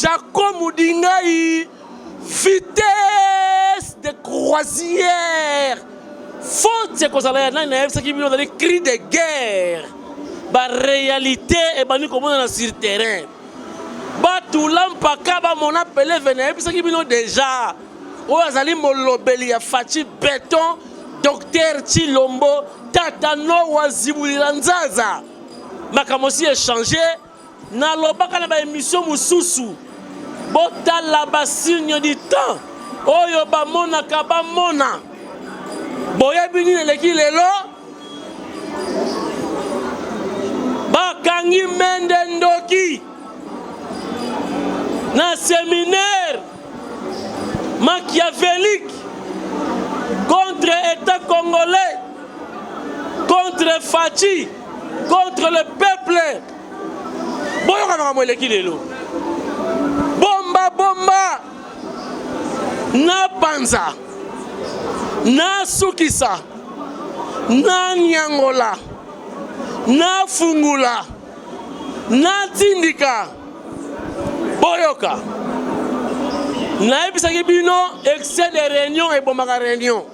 Jaco Mudingai, vitesse de croisière. Faute ekozala ya nani? Nayebisaki bino ezali cri de guerre. Ba réalité ebandi komonana sur terrain. Batula mpaka bamona peleve, nayebisaki bino déjà. Oyo azali molobeli ya Fatshi Beton, Docteur Tshilombo, Tata Nowa Zibulila Nzaza. Makambo si échange, nalobaka na ba émission mosusu, botala ba signe du temps oyo bamonaka bamona. Boyebi nini eleki lelo? Bakangi Mende ndoki na séminaire machiavélique contre État congolais, contre Fatshi, contre le peuple. Boyoka makambo eleki lelo. Bomba bomba na panza na sukisa na nyangola na fungula na tindika. Boyoka, nayebisaki bino excès de réunion ebomaka réunion.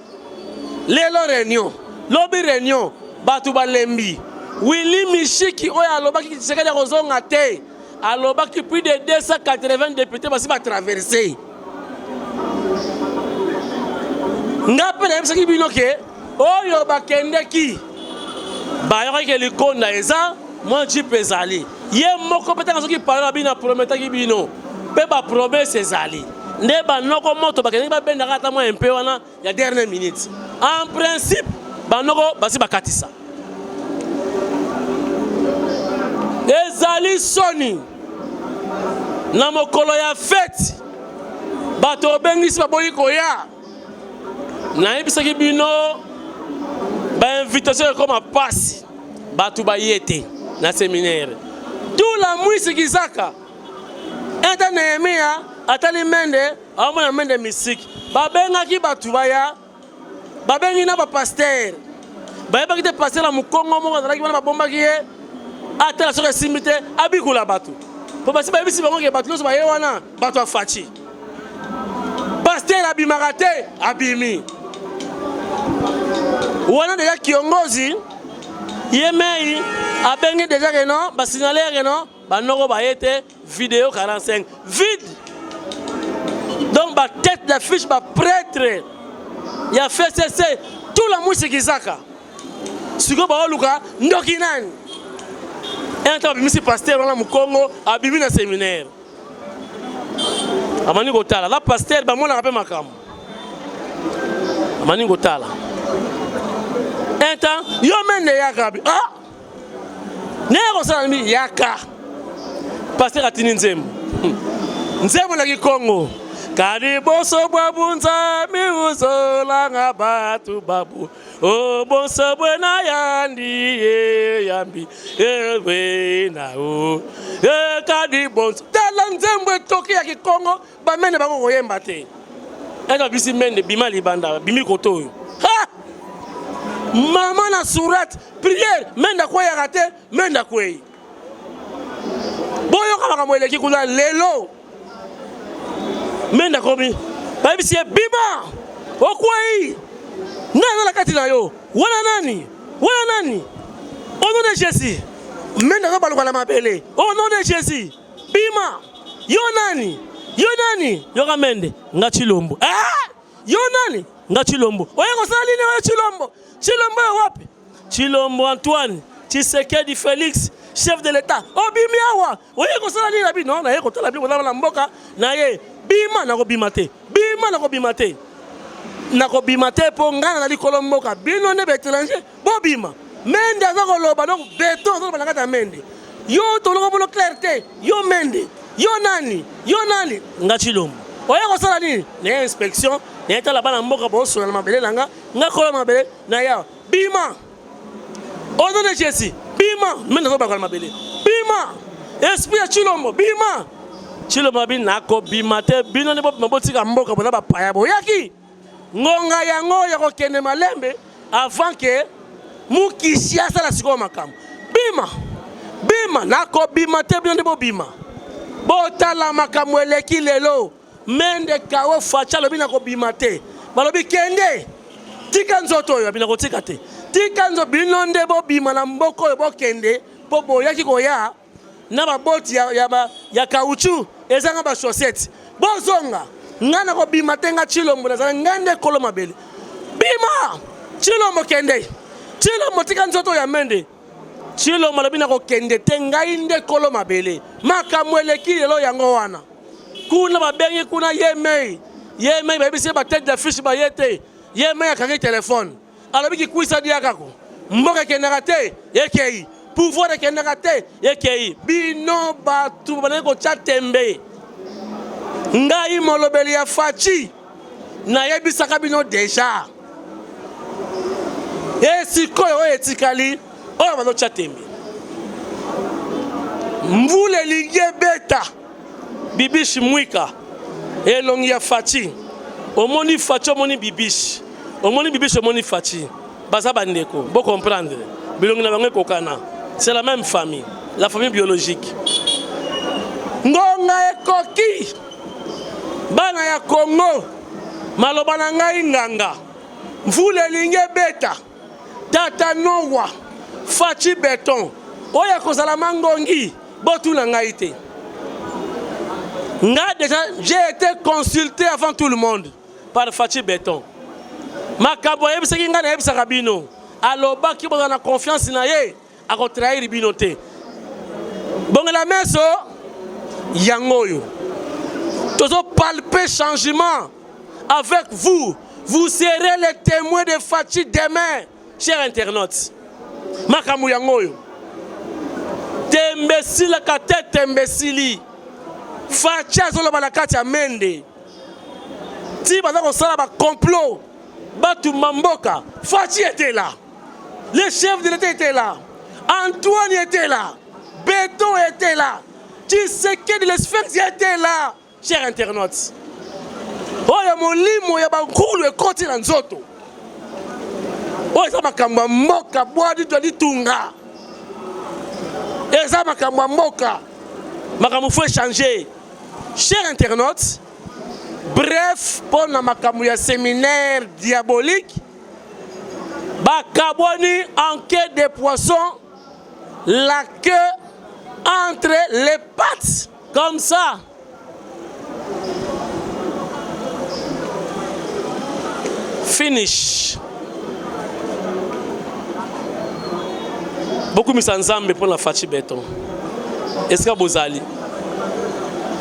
Lelo réunion, lobi réunion, bato balembi. Willy Mishiki oyo alobaki Tshisekedi akozonga te, alobaki plus de 280 députés basi batraverse. Nga mpe nayebisaki bino ke oyo bakendeki bayokaki ke likonda eza mwa jipe ezali ye moko mpe ntango soki parole na bino aprometaki bino mpe bapromese ezali nde banoko moto bakendeki babendaka ata mwa mpe wana ya dernière minute. En principe banoko basi bakatisa. Ezali soni na mokolo ya feti bato obengisi baboyi koya. Nayebisaki bino bainvitation ekoma pasi, bato baye te na seminaire. Tula mwisi kizaka ata Nehemia atali Mende, aomona Mende misiki. Babengaki bato baya, babengi na bapaster, bayebaki te paster ya mokongo moko azalaki wana, babombaki ye atala soki esimbi te abikula bato, mpo basi bayebisi bango ke bato nyonso baye wana bato ya Fatshi. Paster abimaka te, abimi wana deja kiongozi ye mei abengi deja ke non, basignale ke non, banoko baye te. Video 45 vide. Donc ba tête d'affiche ba prêtre ya FCC tout la mwisi kizaka sikoyo baoluka ndoki nani? Enta babimisi pasteur wana mokongo abimi na séminaire, amani kotala la pasteur bamonaka mpe makambo, amani kotala enta yo mende yaka bi ah naye kosala nini yaka. Pasteur atindi nzembo, nzembo na kikongo kaliboso bwa bunzami uzolanga batu babu o bonso bwena yandi ye yambi ewena o e kadi bonso. Tala nzembo etoki ya kikongo, bamende bango koyemba te. Eza bisi mende bima libanda bimi koto oyo ha mama na surat prière mende akweyaka te, mende akwei. Boyoka makambo eleki kuna lelo. Mende akomi, bayebisi ye bima, okwei, nani aza na kati na yo wana? Nani wana? Nani? Au nom de Jésus. Mende azobaluka na mabele. Au nom de Jésus, bima. Yo nani? Yo nani? Yoka mende, nga Tshilombo. Ah! Yo nani? Nga Tshilombo. Oye kosala nini oyo Tshilombo? Tshilombo ya wapi? Tshilombo Antoine Tshisekedi Félix, chef de l'État. Obimi awa, oye kosala nini na bino? Naye kotala bino bozala na mboka na ye. Bima, nakobima te. Bima, nakobima te. Nakobima te mpo ngai nazali kolo mboka. Bino nde ba étranger, bobima. Mende aza koloba, donc beton azoloba na kati ya Mende. Yo toloko bono clair te. Yo Mende, yo nani? Yo nani? Nga Tshilombo. Oye kosala nini? Na inspection, na tala bana mboka bosola na mabele na nga, nga kolo mabele na ya. Bima. Au nom de Jésus, bima. Mende azobaka na mabele. Bima. Esprit ya Tshilombo, bima. Tshilombo abi nakobima te, bino nde bobima botika mboka boza bapaya boyaki. Ngonga yango ya kokende malembe avant que mukisi asala sikoyo makambo. Bima. Bima, nakobima te, bino nde bobima. Bo Botala makambo eleki lelo. Mende kao Fatshi alobi na kobima te. Balobi kende. Tika nzoto oyo abina kotika te. Tika nzo bino nde bobima na mboka oyo bokende mpo boyaki koya na baboti ya, ya, ba, ya caoutchouc ezanga ba chaussettes. Bozonga. Nga na kobima te nga Tshilombo nazala nga nde kolo mabele. Bima! Tshilombo kende. Tshilombo tika nzoto ya Mende. Tshilombo alobi nakokende te ngai nde kolo mabele. Makambo eleki lelo yango wana. Kuna babengi kuna ye mei. Ye mei bayebisi ye ba tête d'affiche baye te. Ye mei akangi telefone. Alobi kikwisa diakako. Mboka ekendaka te, ekei. Pouvoir ekendaka te, ekei. Bino bato bandaki kotya tembe. Ngai molobeli ya Fatshi nayebisaka bino deja. E sikoyo oyo etikali oyo bazotya tembe. Mvula elingi ebeta. Bibishi Mwika elongi ya Fatshi. Omoni Fatshi omoni Bibishi. Omoni Bibishi omoni Fatshi. Baza bandeko, bo comprendre. Bilongi na bango ekokana. C'est la même famille, la famille biologique. Ngonga ekoki. Bana ya Congo, maloba na ngai nganga. Mvula elingi ebeta. Tata Nowa, Fatshi Beton, oyo akozala mangongi, botuna ngai te. Nga déjà, j'ai été consulté avant tout le monde par Fatshi Beton. Makambo ayebisaki ngai nayebisaka bino. Alobaki bozala na confiance na ye. Ako trahir bino te. Bongela meso yango oyo. Tozo palper changement avec vous. Vous serez les témoins de Fatshi demain, chers internautes. Makambo yango oyo. Tembe silaka te, tembe sili. Fatshi azoloba na kati ya Mende. Ti baza kosala ba complot batumba mboka. Fatshi était là. Le chef de l'État était là. Antoine était là. Béton était là. Tshisekedi le Sphinx était là. Chers internautes. Oyo molimo ya bankulu ekoti na nzoto. Oyo eza makambo ya mboka bwadi to litunga. Eza makambo ya mboka. Makambo faut changer. Chers internautes, bref mpo na makambo ya séminaire diabolique Bakabwani en queue de poisson, la queue entre les pattes, comme ça. Finish. Bokumisa Nzambe mpo na Fatshi Beton. Esika bozali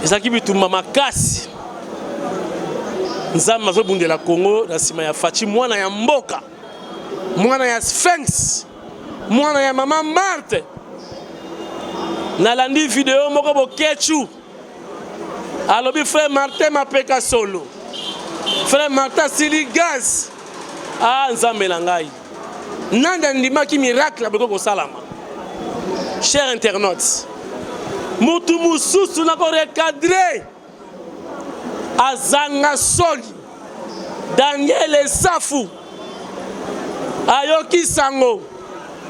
ezalaki bitumba makasi. Nzambe azobundela Congo na nsima ya Fatshi, mwana ya mboka, mwana ya Sphinx, mwana ya mama Marthe. Nalandi video moko Boketshu alobi frère Martin mapeka solo, frère Martin asili gaz. Ah Nzambe na ngai, nani andimaki miracle akoki kosalama? Cher internaute, mutu mosusu nako recadrer azanga soni. Daniel Esafu ayoki sango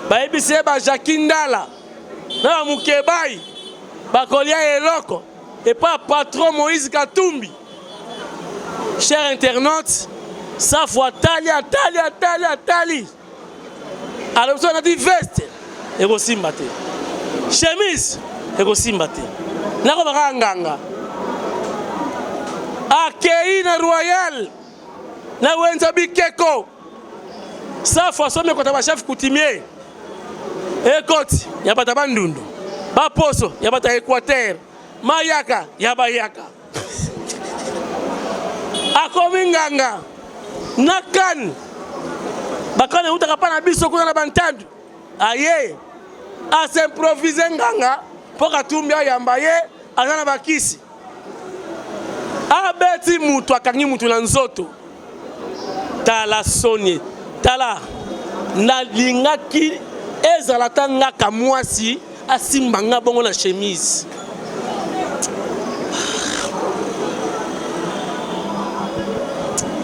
bayebisi ye ba Jacques Ndala na ba Mukebayi bakolia eloko epa patron Moïse Katumbi. Cher internaute, Safu atali atali atali atali alobi soki alati veste ekosimba te, chemise ekosimba te, nakoma kaka nganga. Akei na Royal na wenza bikeko, Safu asombi ekota ba chef coutumier, ekoti ya bato ya Bandundu, baposo ya bato ya Equateur, mayaka ya bayaka. Akomi nganga na kan bakana eutaka mpa na biso kuna na bantandu, aye asimprovise nganga mpo Katumbi ayamba ye, aza na bakisi, abeti mutu, akangi mutu na nzoto. Tala soni, tala nalingaki ezala ata ngaka mwasi asimba nga bongo na chemise.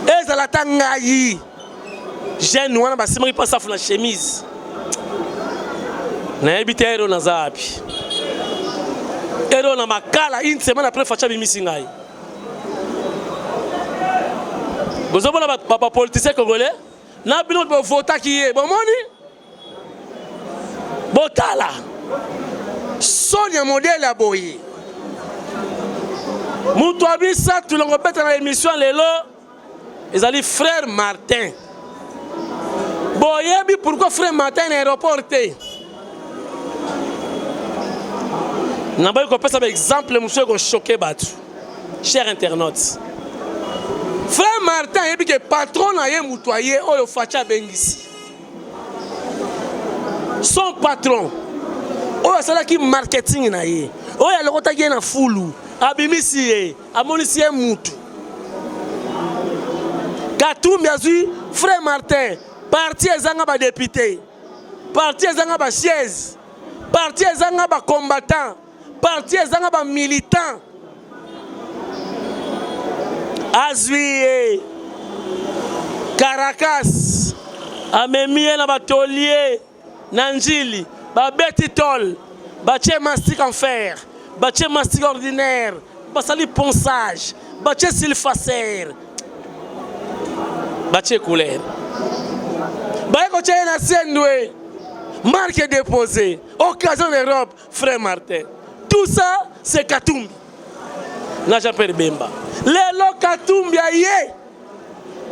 Ezala ata ngai jeune wana basimbaki mpa Safu na chemise, nayebi te ero naza wapi. Ero na makala une semaine après Fatshi abimisi ngai. Bozomona ba ba politiciens congolais na bino bovotaki ye bomoni botala soni ya modele ya boye moto ya misato longo beta na émission lelo ezali frère Martin. Boyebi pourquoi frère Martin na aéroport te? Naboyi kopesa ba exemple mosusu ekochoke bato. Cher internaute, frère Martin ayebi ke patron na ye moto aye oyo Fatshi abengisi son patron oyo asalaki marketing na ye oyo alokotaki ye na fulu abimisi ye amonisi ye mutu. Katumbi azwi frère Martin, parti ezanga ba député, parti ezanga ba siège, parti ezanga ba combattant, parti ezanga ba militant. Azwi ye Caracas, amemi ye na batolier na Njili, babeti tol, batie mastic en fer, batie mastic ordinaire, basali ponçage, batie sulfacer, batie couleur, baye kotia ye na sendwe, marque déposée, occasion d'Europe, frère Martin. Tout ça, c'est Katumbi na Jean-Pierre Bemba. Lelo Katumbi aye,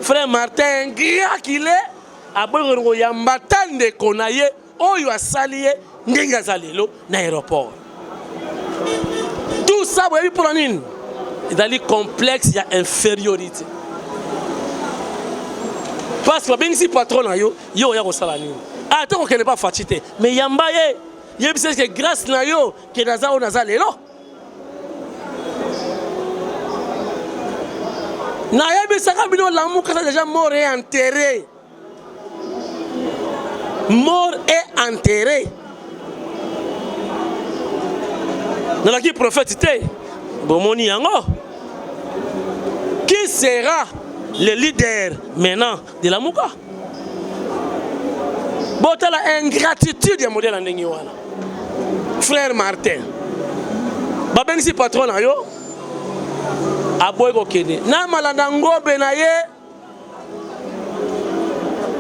frère Martin, ingrat qu'il est, aboyi koyamba ata ndeko na ye oyo asali ye ndenge aza lelo na aéroport. Tout ça boyebi mpona nini? Ezali complexe ya infériorité. Parce que babengisi patron na yo, yo oya kosala nini? Ata kokende pa Fatshi te, mais yamba ye, yebisa ke grâce na yo ke naza oyo naza lelo. Nayebisaka bino Lamuka aza déjà mort et enterré. Mort et enterré. Nalaki prophète te. Bomoni yango. Qui sera le leader maintenant de Lamuka? Botala ingratitude ya modèle ya ndenge wana. Frère Martin, babengisi patron na yo aboyi kokende na malanda ngobe na ye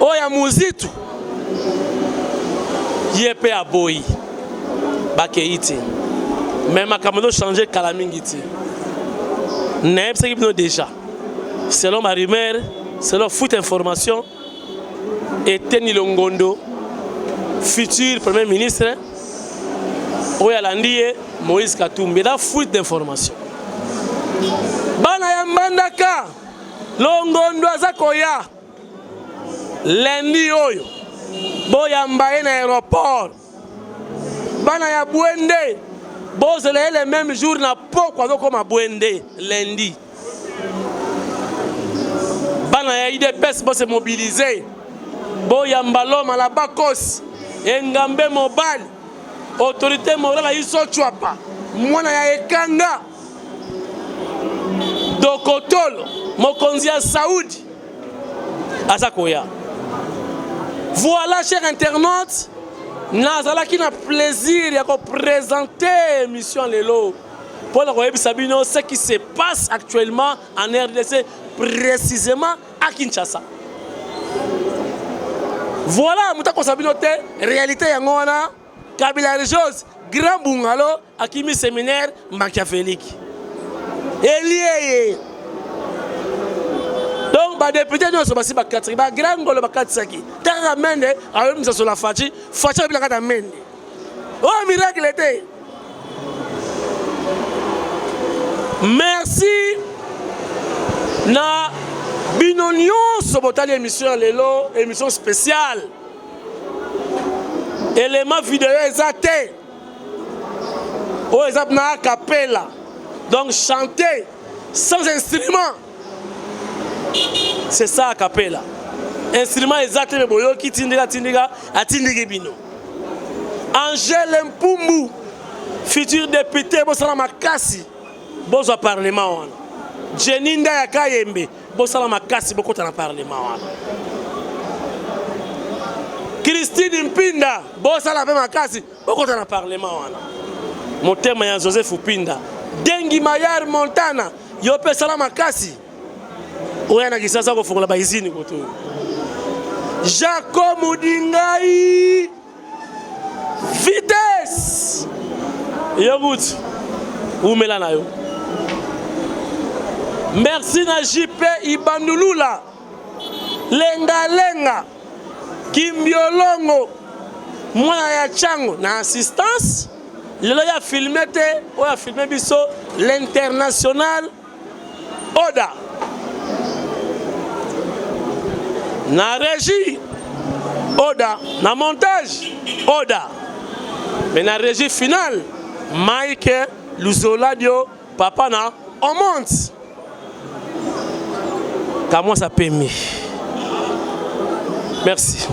oyo ya muzitu ye mpe aboyi bakei te me makambo ezo change kala mingi te. Nayebisaki bino déjà selon ba rumeur, selon fuite information, Eteni Longondo futur premier ministre oyo alandi ye Moïse Katumbi, eza fuite d'information. Bana ya Mbandaka, Longondo aza koya lundi oyo, boyamba ye na aéroport. Bana ya Bwende, bozela ye le même jour na poko azokoma Bwende lundi. Bana ya UDPS bose mobiliser, boyamba l'homme à la bakos engambe mobali, autorité morale ya Iso Chwapa, mwana ya Ekanga Dokotolo, mokonzi ya Saudi aza koya. Voilà, cher internaute, nazalaki na plaisir ya koprésenter émission lelo mpo na koyebisa bino ce qui se passe actuellement en RDC, précisément à Kinshasa. Voilà, moto akosa bino te, réalité yango wana. Kabila Rejos, grand bungalo, akimi séminaire machiavélique. Elieye. Donc ba député nyonso basi bakatisaki, ba grand ngolo bakatisaki. Kaka Mende ayebisa sola Fatshi, Fatshi ayebila kata Mende. Oh miracle te. Merci na bino nyonso botali émission ya lelo, émission spéciale. Élément vidéo eza te. Oyo eza na acapella. Donc chanter sans instrument. C'est ça acapella. Instrument eza te, mais boyoki tindika tindika atindiki bino. Angèle Mpumbu, futur député, bosala makasi, bozwa parlement wana. Jenny Ndaya Kayembe, bosala makasi, bokota na parlement wana. Christine Mpinda, bosala pe makasi, bokota na parlement wana. Motema ya Joseph Pinda. Dengi Mayar Montana, yo pe sala makasi. Oya na Kisasa kofongola ba usine koto. Jacob Mudingai vitesse. Yo kuti umela na yo. Merci na JP Ibandulula. Lenga lenga. Kimbiolongo mwana ya Chango na assistance lelo ya filme te oyo afilme biso l'international oda na régie oda na montage oda mais na régie finale Mike Luzoladio papa na on monte Kamwasa pemi. Merci.